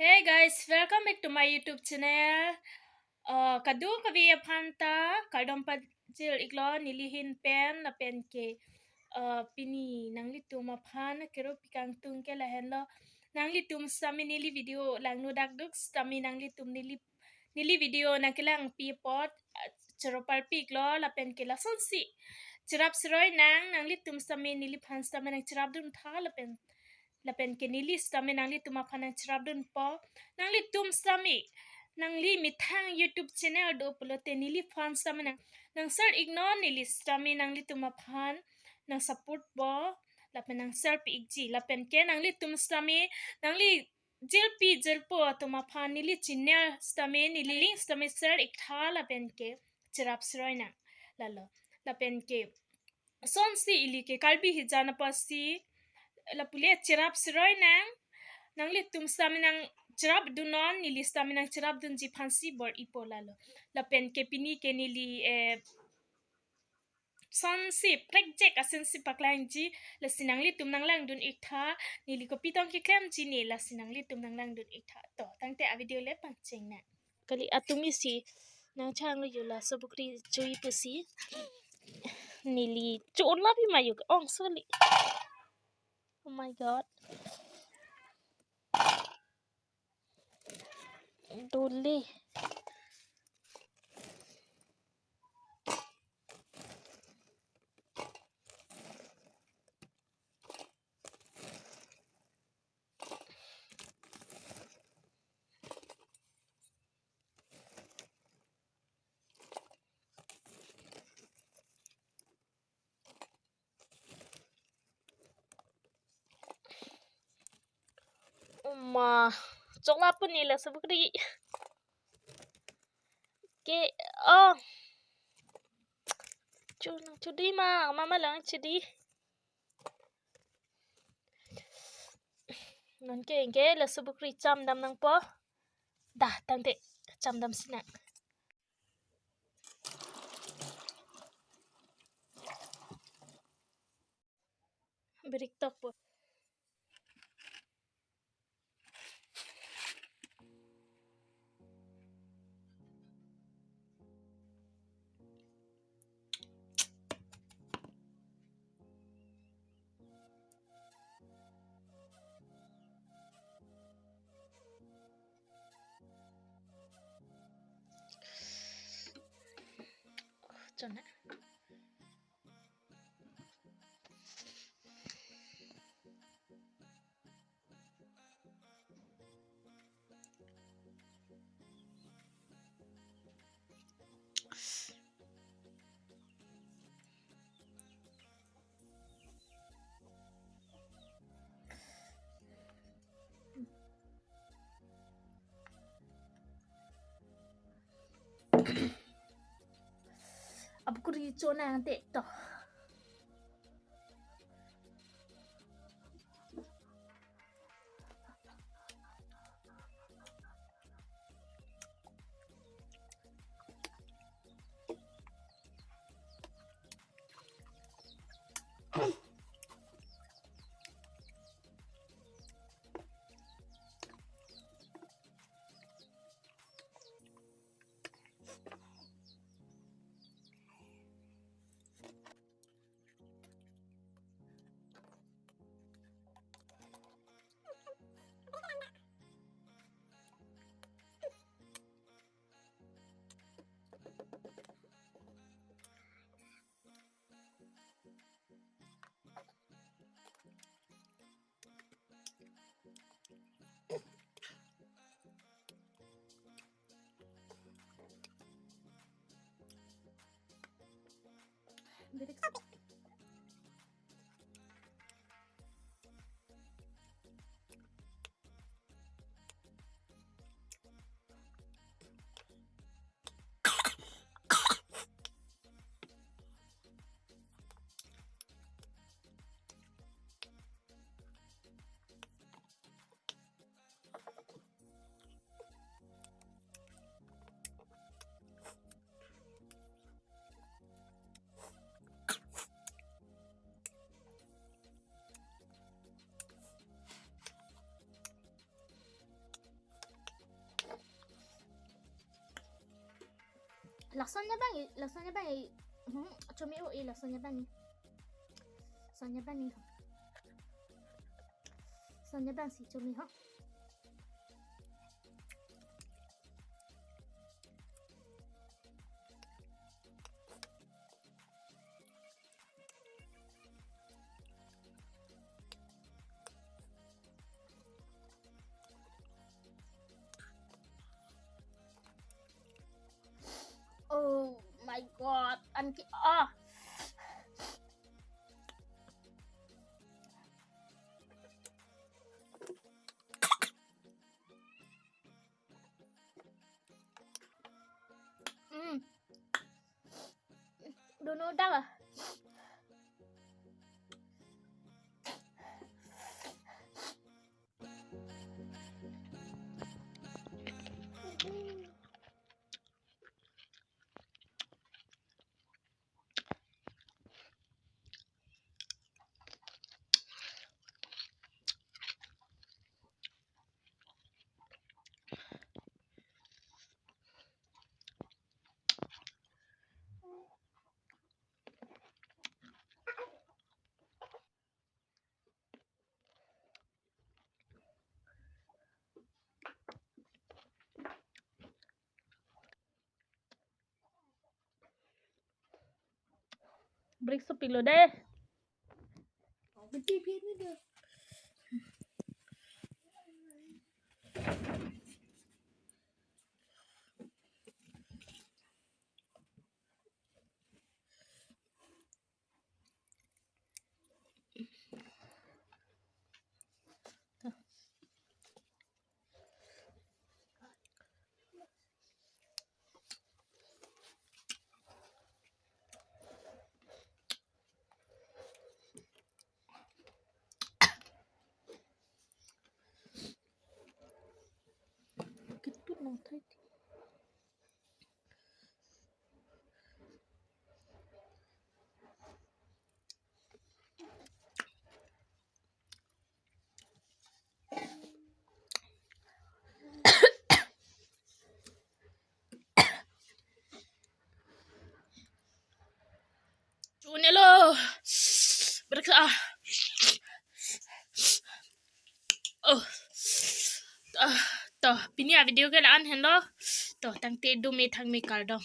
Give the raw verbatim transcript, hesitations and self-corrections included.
Hey guys, welcome back to my YouTube channel. Uh, kadokave aphan ta kardom pajir iklo neli ahin pen lapen ke, uh, pini nanglitum aphan kero pikang tung ke lahenlo. Nanglitum sitame neli video langno dakduk sitame nanglitum neli, neli video nangkelangpi apot, uh, choro parpiklo lapen ke lasonsi cherap seroi nang, nanglitum sitame neliphan sitame nangcherapdun tha lapen lapen ke neli sitame nanglitum aphan nangcherapdunpo. Nanglitum sitame nangli methang YouTube channel do pulote neliphan sitame nang, nang share iknon, neli sitame nanglitum aphan nang support po lapen nang share pi ikji lapen ke nanglitum sitame nangli jirpi jirpo atum aphan neli channel sitame neli link sitame share ik tha lapen ke cherap seroi nang. Lalo lapen ke sonsi ili ke Karbi hijan apotsi lapu le cherap seroi nang, nanglitum sitame nangcherapdunnon, neli sitame nangcherapdunji aphansi bor-ipo lalo. Lapen ke pini ke neli, eh, sonsi prekjak asensi paklangji, lasi nanglitum nanglangdun ik tha, neli kopi tong keklemji ne, lasi nanglitum nanglangdun ik tha. To, tangte avideo le pangcheng nang. Kali atum isi nangchang lo yo laso bukri chui pusi. Neli chun lapi ma yo ong soli. Oh my God. Dole. Oma, chokla puni laso bukri. Ke, oh. Chu nangchudi ma, mama lang chudi. Non ke, ke laso bukri chamdam nangpo. Dah, tangte chamdam sinang. Birik tokpo. Chona. Abukuri chonang te to. Lason abang, lason abang, hmm, chomi o, eh, lason abang. Lason abang ni. Lason abang si chomi ho. Oh my God, anke, ah. Hmm. Dono dak ah. Break sopilo deh. Ketut nang thai. Chunelo. Berkah. Oh. Ah, to, pini a video ke la-an henlo. To, tangte dome thangme kardom.